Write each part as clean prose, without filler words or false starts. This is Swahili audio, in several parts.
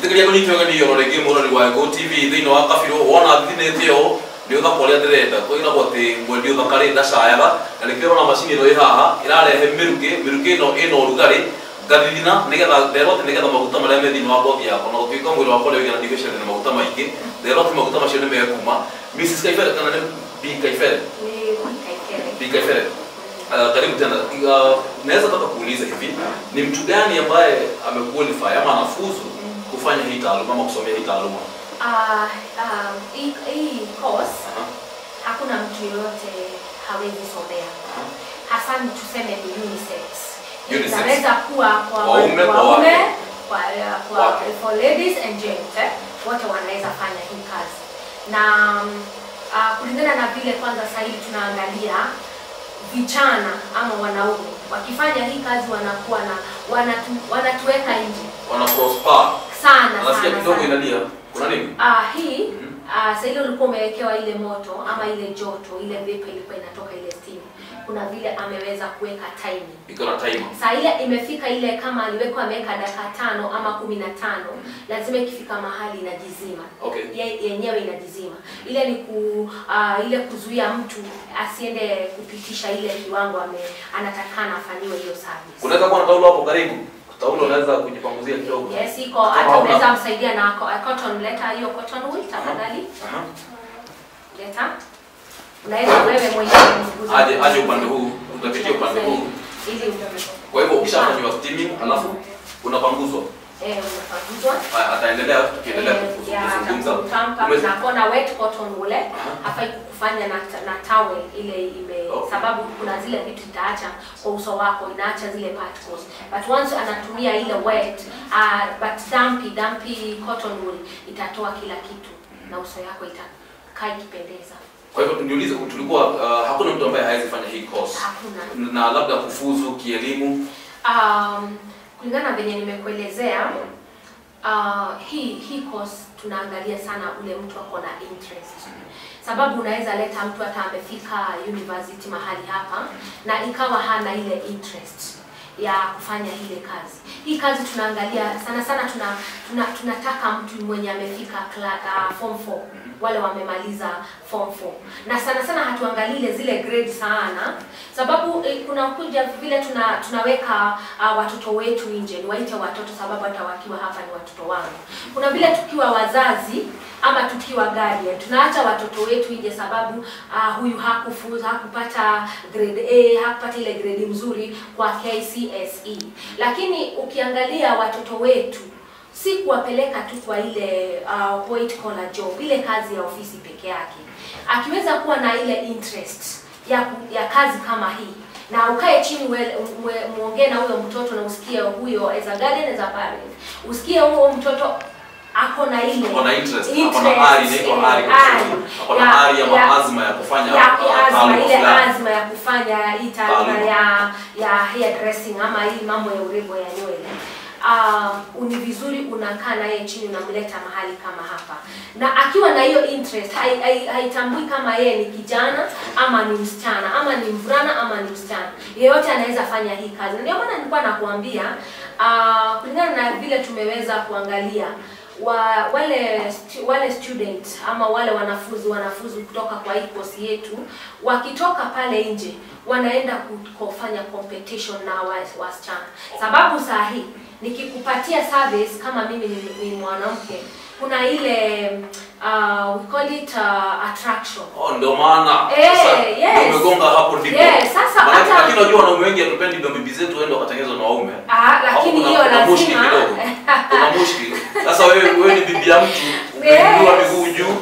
Itikiria kunyita ũgeni oro rĩngĩ mũrori wa Go TV thĩinĩ wa kabirũ wona thithinĩtie ũũ nĩ ũthaka ũrĩa ndĩrenda kwĩragwo atĩ mwendi ũthaka rĩ ndacayaga na nĩkĩo ũrona macini ĩno ĩ haha ĩrarehe mĩrukĩ mĩrukĩ ĩno ĩna ũrugarĩ ngathithina nĩgetha nderwo atĩ nĩgetha maguta marĩa me thĩinĩ wa ngothi yakwa na gũtuĩka mwĩrĩ wakwa ũrĩa ũigana ndigwĩciria na maguta maingĩ nderwo atĩ maguta macio nĩ mekuma. Mrs. Kaibere kana nĩ B Kaibere? Ni Kaibere. B Kaibere. Karibu tena. Naweza taka kuuliza hivi, ni mtu gani ambaye amequalify ama anafuzu kufanya hii taaluma ama kusomea hii taaluma? Hii course hakuna mtu yoyote hawezi somea. Hasa tuseme ni unisex. Inaweza kuwa kwa waume, kwa for ladies and gents, wote wanaweza fanya hii kazi. Na kulingana na vile kwanza sasa hivi tunaangalia vijana ama wanaume wakifanya hii kazi wanakuwa na wanatuweka nje, wana prosper sana. Nasikia kidogo inalia, kuna nini? Hii sasa ile ulikuwa umewekewa ile moto ama ile joto, ile vapor ilikuwa inatoka ile steam. Kuna vile ameweza kuweka timing. Iko na timer. Sasa ile imefika ile kama aliwekwa ameweka dakika 5 ama 15, lazima ikifika mahali inajizima. Okay. Yenyewe inajizima. Ile ni ile kuzuia mtu asiende kupitisha ile kiwango anatakana afanyiwe hiyo service. Kunaweza kuwa na taulo hapo karibu. Taulo unaweza kujipanguzia kidogo. Yes, iko hata unaweza msaidia na cotton letter, hiyo cotton wool tafadhali. Leta. Unaweza wewe mwenyewe mguze. Aje upande huu, utapitia upande huu. Ili kwa hivyo ukishafanywa steaming alafu unapanguzwa. Unapanguzwa. Ataendelea tukiendelea kuzungumza. Na wet cotton wool hafai kufanya na towel ile ime sababu kuna zile vitu itaacha kwa uso wako, inaacha zile particles. But once anatumia ile wet but dumpy cotton wool itatoa kila kitu na uso yako itakaa ikipendeza. Kwa hivyo niulize, tulikuwa hakuna mtu ambaye hawezi fanya hii course. Hakuna. Na labda kufuzu kielimu. Kulingana na venye nimekuelezea, hii course tunaangalia sana ule mtu ako na interest. Sababu unaweza leta mtu hata amefika university mahali hapa na ikawa hana ile interest ya kufanya ile kazi. Hii kazi tunaangalia sana sana, tunataka mtu mwenye amefika form 4, wale wamemaliza form 4. Na sana sana hatuangalii zile grade sana, sababu kuna kuja vile tunaweka watoto wetu nje, niwaite watoto sababu hata wakiwa hapa ni watoto wangu. Kuna vile tukiwa wazazi ama tukiwa guardian tunaacha watoto wetu nje sababu huyu hakufuzu, hakupata grade A, hakupata ile grade mzuri kwa KCSE. Lakini ukiangalia watoto wetu si kuwapeleka tu kwa ile white collar job, ile kazi ya ofisi peke yake. Akiweza kuwa na ile interest ya kazi kama hii, na ukae chini muongee na huyo mtoto na usikie huyo as a guardian, as a parent, usikie huyo mtoto ako na ile ako na interest, ako na ari, ako na ari ya azma ya kufanya ile azma ya kufanya hii taaluma ya hair dressing ama hii mambo ya urembo ya nywele. Ni vizuri unakaa naye chini, unamleta mahali kama hapa, na akiwa na hiyo interest haitambui kama yeye ni kijana ama ni msichana ama ni mvulana ama ni msichana, yeyote anaweza fanya hii kazi. Ndio maana nilikuwa nakuambia kulingana na vile tumeweza kuangalia wale student ama wale wanafunzi kutoka kwa hii course yetu, wakitoka pale nje wanaenda kufanya competition na wasichana. Sababu saa hii nikikupatia service kama mimi ni mwanamke, kuna ile we call it attraction. Oh, ndio maana sasa yes. Umegonga hapo ndipo. Yes, sasa hata lakini unajua wanaume wengi hatupendi bibi zetu waende wakatengenezwa na waume. Lakini hiyo lazima kuna mushkil. Sasa wewe ni bibi ya mtu, umeinua miguu juu,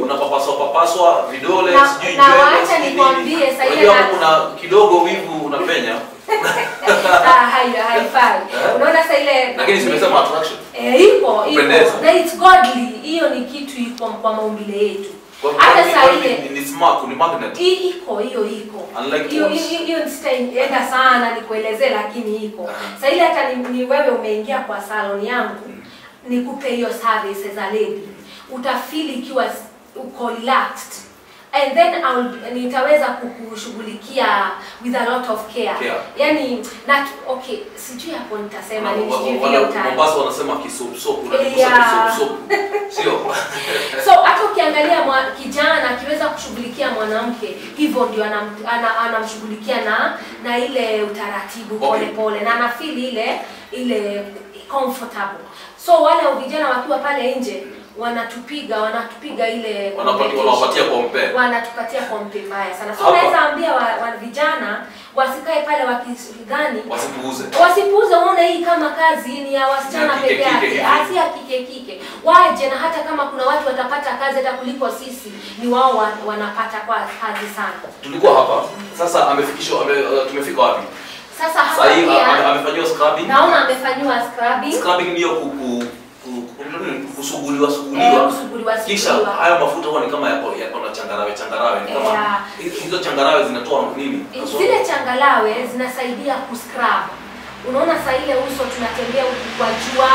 unapapaswa papaswa vidole, sijui nywele. Na acha nikwambie sasa ile kuna kidogo wivu unapenya. Haifai. Unaona sasa ile, lakini simesema attraction. Ipo. Na it's godly. Hiyo ni kitu iko kwa maumbile yetu. Hata sasa ile ni smart, ni magnet. Iko hiyo iko. Hiyo nitaenda sana nikuelezee, lakini iko. Sasa ile hata ni wewe umeingia kwa salon yangu, nikupe hiyo service as a lady. Utafeel ikiwa uko relaxed. And then nitaweza kukushughulikia with a lot of care. Yani na okay, sijui hapo nitasema nini, sijui vile uta. Mombasa wanasema kisopsopu, unajikusa kisopsopu. Sio? So hata ukiangalia kijana akiweza kushughulikia mwanamke, hivyo ndio anamshughulikia na ile utaratibu pole pole, na anafeel ile comfortable. So wale vijana wakiwa pale nje wanatupiga ile wanapatia kompe. Wanatupatia kompe mbaya sana. So unaweza ambia wa vijana wasikae pale wakidhani, wasipuuze, waone hii kama kazi ni ya wasichana peke yake, asi ya kike. Waje, na hata kama kuna watu watapata kazi hata kuliko sisi, ni wao wanapata kwa kazi sana. Tulikuwa hapa. Sasa amefikishwa, tumefika wapi? Sasa hapa pia amefanywa scrubbing. Naona amefanywa scrubbing. Scrubbing ndio kusuguliwa. Kisha hayo mafuta huwa ni kama yako na changarawe ni kama hizo changarawe zinatoa nini? Zile changarawe zinasaidia kuscrub. Unaona saa ile uso tunatembea huku kwa jua,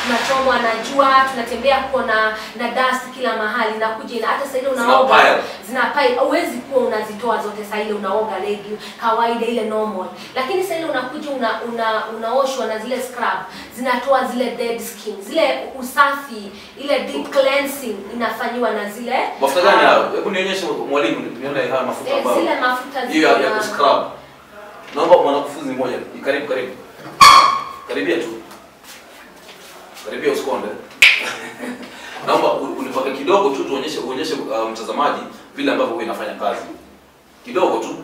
tunachomwa na jua, tunatembea kuna na dust kila mahali na kuja, hata saa ile unaoga zina pile, huwezi kuwa unazitoa zote saa ile unaoga legi kawaida ile normal. Lakini saa ile unakuja unaoshwa na zile scrub, zinatoa zile dead skin, zile usafi, ile deep cleansing inafanywa na zile mafuta gani hayo? Hebu nionyeshe mwalimu, nione haya mafuta ambayo zile mafuta hiyo ya kuscrub. Naomba mwanafunzi mmoja, karibu. Karibia tu. Karibia usikonde. Naomba unipake kidogo tu tuonyeshe mtazamaji vile ambavyo huwa inafanya kazi. Kidogo tu.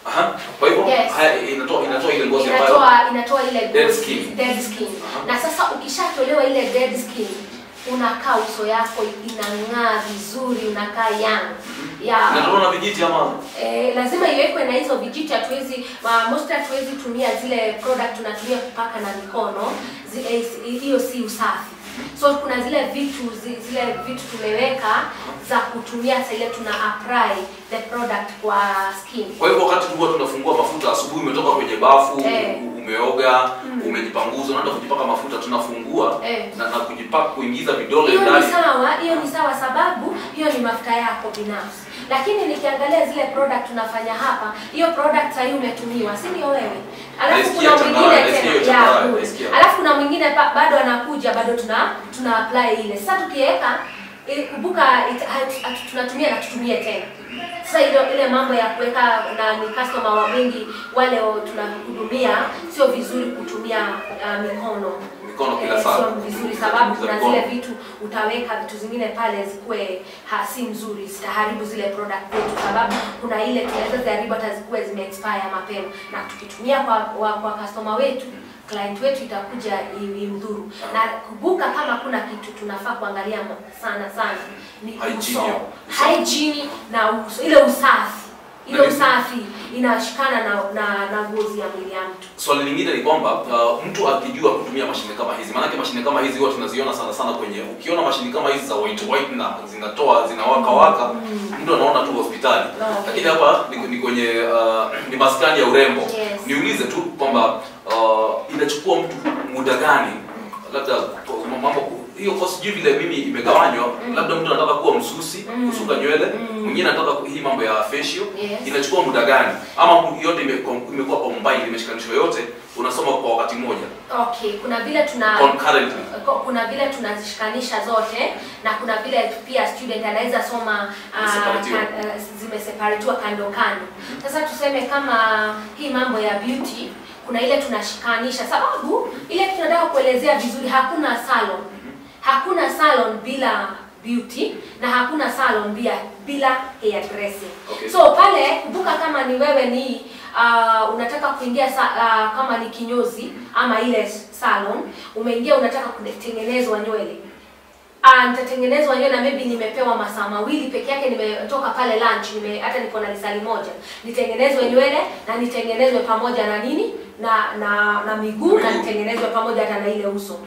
Aha. Kwa hivyo haya inatoa ile ngozi ambayo inatoa ile dead skin. Dead skin. Na sasa ukishatolewa ile dead skin, unakaa uso yako inang'aa vizuri, unakaa young. Yeah. Na tunaona vijiti ama lazima iwekwe na hizo vijiti. Hatuwezi most hatuwezi tumia zile product tunatumia kupaka na mikono, hiyo si usafi. So kuna zile vitu tumeweka za kutumia sasa ile tuna apply the product kwa skin. Kwa hivyo wakati huwa tunafungua mafuta asubuhi, umetoka kwenye bafu, umeoga, umejipanguza, unaanza kujipaka mafuta, tunafungua na kujipaka, kuingiza vidole ndani. Hiyo ni sawa sababu hiyo ni mafuta yako binafsi. Lakini nikiangalia zile product tunafanya hapa, hiyo product sasa umetumiwa, si ndio wewe? Alafu kuna mwingine tena. Alafu kuna mwingine bado anakuja, bado tuna apply ile. Sasa tukiweka, kumbuka tunatumia na tutumie tena. Sasa ile mambo ya kuweka na ni customer wengi wale tunahudumia, sio vizuri kutumia mikono kila saa. Sio vizuri sababu kuna zile vitu utaweka vitu zingine pale zikuwe si mzuri, zitaharibu zile product zetu, sababu kuna ile tunaweza ziharibu hata zikuwe zime expire mapema, na tukitumia kwa customer wetu, client wetu itakuja imdhuru. Na kumbuka kama kuna kitu tunafaa kuangalia sana sana ni uso, hygiene na uso, ile usafi. Ile usafi inashikana na ngozi ya mwili ya mtu. Swali lingine ni kwamba mtu akijua kutumia mashine kama hizi, maana mashine kama hizi huwa tunaziona sana sana kwenye, ukiona mashine kama hizi za white na zinatoa zinawaka waka, mtu anaona tu hospitali. Lakini hapa ni kwenye ni maskani ya urembo. Yes. Niulize tu kwamba inachukua mtu muda gani, labda mambo hiyo kwa sijui vile mimi imegawanywa, labda mtu anataka kuwa msusi, kusuka nywele, mwingine anataka hii mambo ya facial. Inachukua muda gani? Ama yote imekuwa combined, imeshikanishwa yote, unasoma kwa wakati mmoja? Okay, kuna vile tuna concurrently. Kuna vile tunazishikanisha zote, na kuna vile pia student anaweza soma zimeseparatiwa kando kando. Sasa tuseme kama hii mambo ya beauty, kuna ile tunashikanisha sababu ile tunataka kuelezea vizuri, hakuna salon. Hakuna salon bila beauty na hakuna salon bila hair dressing. Okay. So pale kumbuka kama ni wewe ni unataka kuingia kama ni kinyozi ama ile salon, umeingia unataka kutengenezwa nywele. Nitatengenezwa nywele na maybe nimepewa masaa mawili peke yake, nimetoka pale lunch, hata niko na lisali moja. Nitengenezwe nywele na nitengenezwe pamoja na nini? Na miguu, na nitengenezwe pamoja hata na ile uso.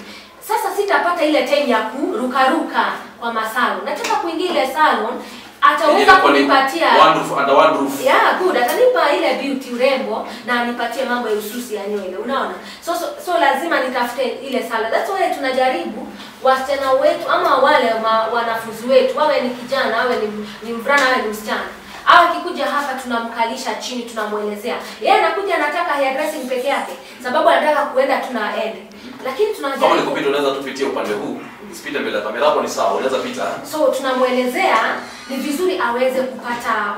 Sasa sitapata ile time ya kurukaruka kwa masalon. Nataka kuingia ile salon, ataweza kunipatia one roof, under one roof. Yeah, good. Atanipa ile beauty urembo na anipatie mambo ya ususi ya nywele. Unaona? So lazima nitafute ile salon. That's why tunajaribu Wasichana wetu ama wale wanafunzi wetu, wawe ni kijana, awe ni mvulana, awe ni msichana, au akikuja hapa tunamkalisha chini, tunamuelezea. Yeye anakuja anataka hairdressing peke yake, sababu anataka kuenda tunaenda. Lakini tunajaribu kama nikupita, unaweza tupitie upande huu. Usipite mbele ya kamera hapo ni sawa, unaweza pita. So tunamuelezea ni vizuri aweze kupata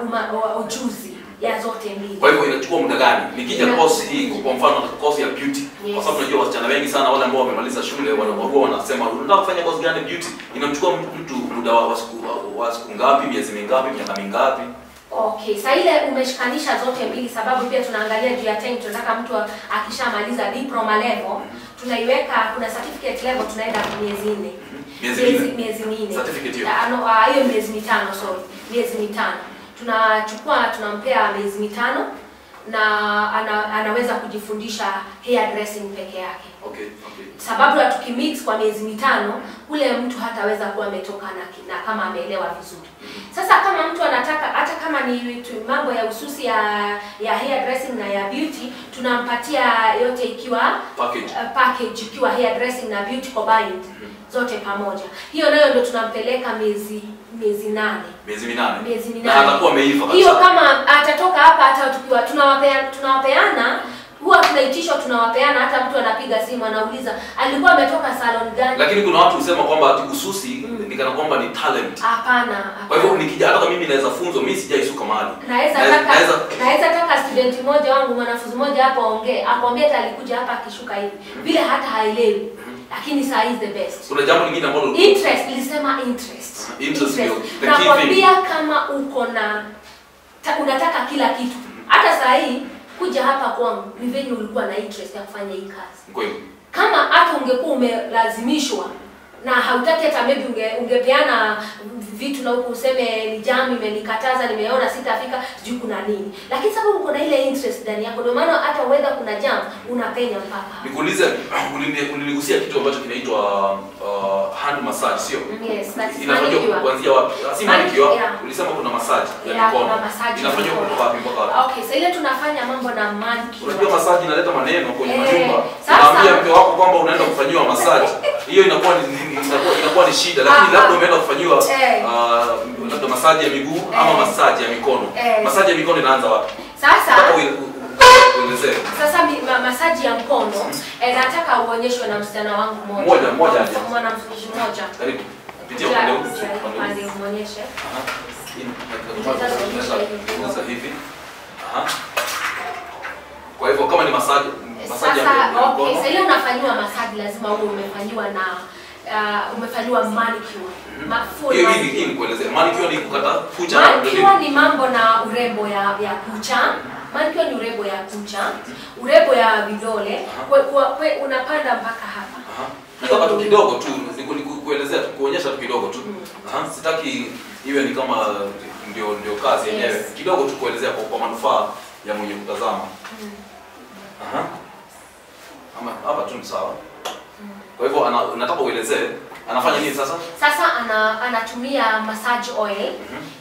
ujuzi ya zote mbili. Kwa hivyo inachukua muda gani? Nikija course hii kwa mfano course ya beauty. Yes. Kwa sababu unajua wasichana wengi sana wale ambao wamemaliza shule wanakuwa wanasema unataka kufanya course gani beauty? Inamchukua mtu muda wa siku ngapi, miezi mingapi, miaka mingapi? Okay, sasa ile umeshikanisha zote mbili sababu pia tunaangalia juu ya time, tunataka mtu akishamaliza diploma level tunaiweka, kuna certificate level tunaenda miezi 4. Miezi 4. Certificate hiyo. Hiyo miezi 5, sorry. Miezi 5. Tunachukua tunampea miezi 5 na anaweza kujifundisha hair dressing peke yake. Okay, okay. Sababu ya tukimix kwa miezi 5 ule mtu hataweza kuwa ametoka na kama ameelewa vizuri. Sasa kama mtu anataka hata kama ni mambo ya ususi ya hair dressing na ya beauty, tunampatia yote ikiwa package, package ikiwa hair dressing na beauty combined zote pamoja. Hiyo nayo ndio tunampeleka miezi 8. Miezi 8. Miezi 8. Na atakuwa ameiva kabisa. Hiyo kama atatoka hapa hata tukiwa tunawapeana huwa tunaitishwa tunawapeana, hata mtu anapiga simu anauliza alikuwa ametoka salon gani. Lakini kuna watu husema kwamba ati ususi ni kana kwamba ni talent. Hapana. Kwa hivyo nikija hata mimi naweza funzwa, mimi sijaisuka mahali. Naweza taka student mmoja wangu, mwanafunzi mmoja hapo aongee, akwambie hata alikuja hapa akishuka hivi. Vile hata haelewi. Lakini saa is the best. Kuna jambo lingine ambalo interest, nilisema interest. Interest ndio. Nakwambia kama uko na unataka kila kitu. Hata saa hii kuja hapa kwangu ni venye ulikuwa na interest ya kufanya hii kazi. Kweli. Kama hata ungekuwa umelazimishwa na hautaki hata maybe ungepeana vitu na huko useme ni jam imenikataza, nimeona sitafika, sijui kuna nini. Lakini sababu uko na ile interest ndani yako, ndio maana hata whether kuna jam unapenya mpaka. Nikuulize, uligusia kitu ambacho kinaitwa hand massage, sio? Yes, that is inafanywa kuanzia wapi? Si manicure, ulisema kuna massage ya mikono. Inafanywa kutoka wapi mpaka wapi? Okay, sasa ile tunafanya mambo na manicure. Unajua massage inaleta maneno kwenye majumba. Unaambia mke wako kwamba unaenda kufanyiwa massage. Hiyo inakuwa ni shida, lakini labda umeenda kufanyiwa labda massage ya miguu ama massage ya mikono. Massage ya mikono inaanza wapi? Sasa sasa massage ya mkono nataka uonyeshwe na msichana wangu mmoja. Mmoja. Mwanafunzi mmoja. Karibu. Pitia upande huu. Upande muonyeshe. Sasa hivi. Kwa hivyo kama ni massage ya mkono. Okay, sasa ile unafanyiwa massage lazima uwe umefanyiwa na umefanyiwa manicure. Full manicure. Hii nikuelezea. Manicure ni kukata kucha. Manicure ni mambo na urembo ya kucha. Manicure ni urembo ya kucha, urembo ya vidole. Kwa unapanda mpaka hapa. Nataka tu kidogo tu nikuelezea tu, kuonyesha tu kidogo tu. Sitaki iwe ni kama ndio kazi yenyewe. Kidogo tu kuelezea kwa manufaa ya mwenye kutazama. Ama hapa tu ni sawa. Kwa hivyo nataka uelezee anafanya nini sasa? Sasa anatumia massage oil.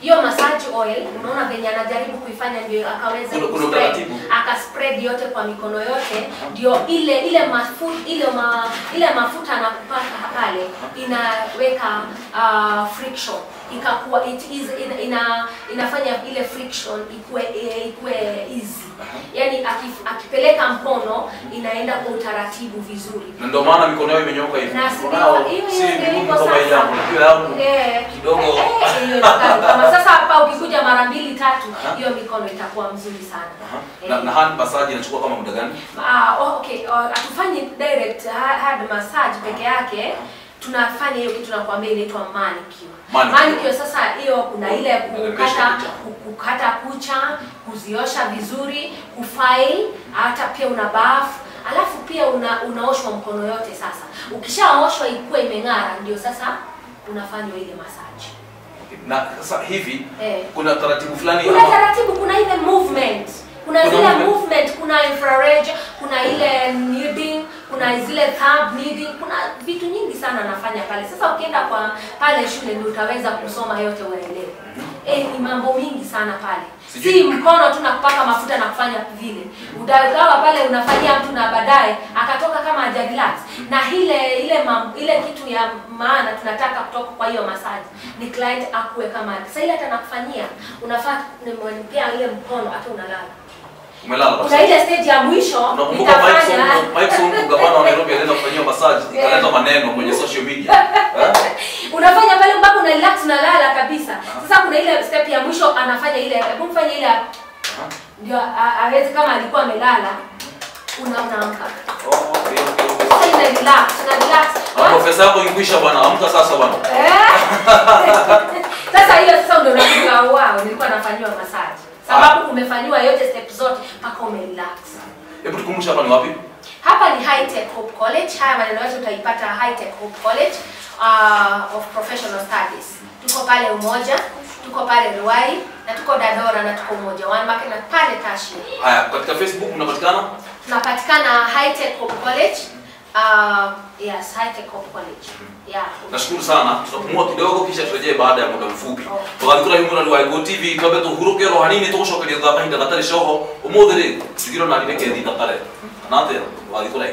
Hiyo massage oil unaona venye anajaribu kuifanya ndio akaweza kuna utaratibu. Aka spread yote kwa mikono yote ndio ile mafuta anakupaka pale inaweka friction. Ikakuwa it is inafanya ile friction ikue easy. Yaani akipeleka mkono inaenda kwa utaratibu vizuri. Na ndio maana mikono yao imenyoka hivi. Na si iko sasa. Kidogo. Hiyo kama sasa hapa ukikuja mara 2 3 hiyo mikono itakuwa mzuri sana. Na hand massage inachukua kama muda gani? Okay, hatufanyi direct hand massage peke yake. Tunafanya hiyo kitu tunakuambia inaitwa manicure. Manicure sasa hiyo kuna ile kukata kucha, kuziosha vizuri, kufile, hata pia una bath, alafu pia unaoshwa mkono yote sasa. Ukishaoshwa ikuwe imeng'ara ndio sasa unafanywa ile massage. Okay. Na sasa hivi kuna taratibu fulani kuna taratibu, kuna ile movement. Kuna zile movement, kuna infrared, kuna ile kneading, kuna zile thumb kneading, kuna vitu nyingi sana nafanya pale. Sasa ukienda kwa pale shule ndio utaweza kusoma yote uelewe. Ni mambo mingi sana pale. Si mkono tu na kupaka mafuta na kufanya vile. Utakawa pale unafanyia mtu na baadaye akatoka kama haja relax. Na ile kitu ya maana tunataka kutoka kwa hiyo massage ni client akuwe kama sasa ile hata nakufanyia unafaa nimpea ile mkono hata unalala. Umelala. Kuna ile stage ya mwisho unakumbuka Mike Sonko gavana wa Nairobi alienda kufanyia massage ikaleta maneno kwenye social media. Unafanya pale mpaka una relax unalala kabisa. Sasa kuna ile step ya mwisho anafanya ile, hebu mfanye ile ndio aweze kama alikuwa amelala unaamka. Oh, okay. Sasa ina relax, una relax. Hapo pesa yako ikwisha bwana, amka sasa bwana. Sasa hiyo sasa ndio unakuwa wow, nilikuwa nafanyiwa massage. Sababu umefanywa yote step zote mpaka umerelax. Hebu tukumbushe hapa ni wapi? Hapa ni High Tech Hope College. Haya maneno yote utaipata High Tech Hope College of Professional Studies. Tuko pale Umoja, tuko pale Ruai, na tuko Dadora na tuko Umoja One Market na pale Tashi. Haya, katika Facebook mnapatikana? Tunapatikana High Tech Hope College. Yes, High Tech Hope College. Yeah. Nashukuru sana. Tutapumua kidogo kisha turejee baada ya muda mfupi. Tugathikura himu na Go TV twambe tuhuruke ro hanini tugucokeria thutha kahinda gatari coho umuthi ri ndigiro na rire kethi thakare kana atia tugathikura.